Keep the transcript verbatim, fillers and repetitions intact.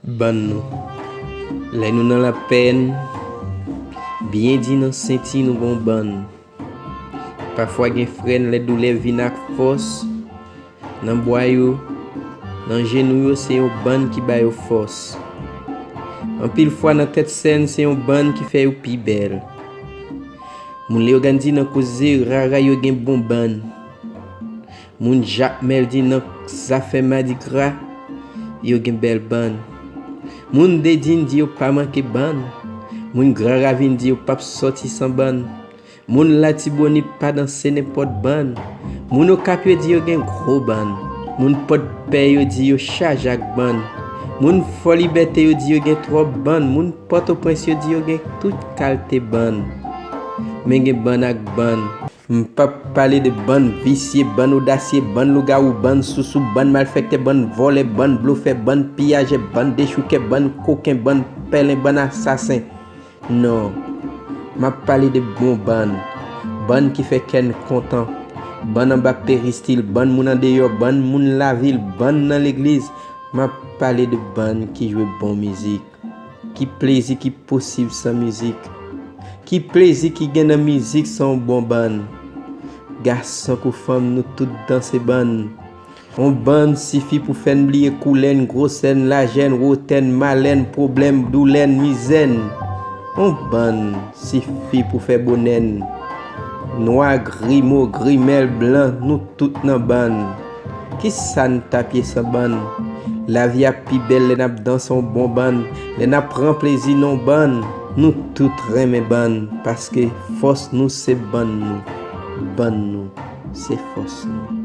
Bann nou. Lè nou nan lapèn, byen di nan senti nou gon bann. Pafwa gen frèn lè doulè vin ak fòs. Nan bwa yo, nan jenou yo se yon bann ki ba yo fòs. Anpil fwa nan tèt sèn se yon bann ki fè yo pi bèl. Moun Leyogàn di nan koze rara yo gen bon bann. Moun Jakmèl di nan zafè madigra yo gen bèl bann. Moun Dedin di yo pa manke bann. Moun Gran Ravin di yo p ap sòti san bann. Moun Latibonit pa danse nenpòt bann. Moun Okap yo di yo gen gwo bann. Moun Pòdpè yo di yo chaje ak bann. Moun Fòlibète yo di yo gen twòp bann. Moun Pòtoprens yo di yo gen tout kalte bann. Men gen bann ak bann. M p ap pale de bann visye, bann odasye, bann lougawou, bann sousou, bann malfektè, bann vòlè, bann blofè, bann piyajè, bann dechoukè, bann koken, bann pèlen, bann asasen. Non. M ap pale de bon bann. Bann ki fè kè n kontan. Bann anba peristil, bann moun andeyò, bann moun lavil, bann nan legliz. M ap pale de bann ki jwe bon mizik. Ki plezi ki posib san mizik? Ki plezi ki gen nan mizik san yon bon bann? Gason kou fanm, nou tout danse bann. Yon bann sifi pou fè n bliye koulè n, gwosè n, lajè n, wotè n, malè n, pwoblèm, doulè n, mizè n. Yon bann sifi pou fè bonè n. Nwa, grimo, grimèl, blan, nou tout nan bann. Kisa n t ap ye san bann? Lavi ap pi bèl lè n ap danse yon bon bann, lè n ap pran plezi nan yon bann. Nou tout renmen bann, paske fòs nou se bann nou. Bann nou se fòs nou.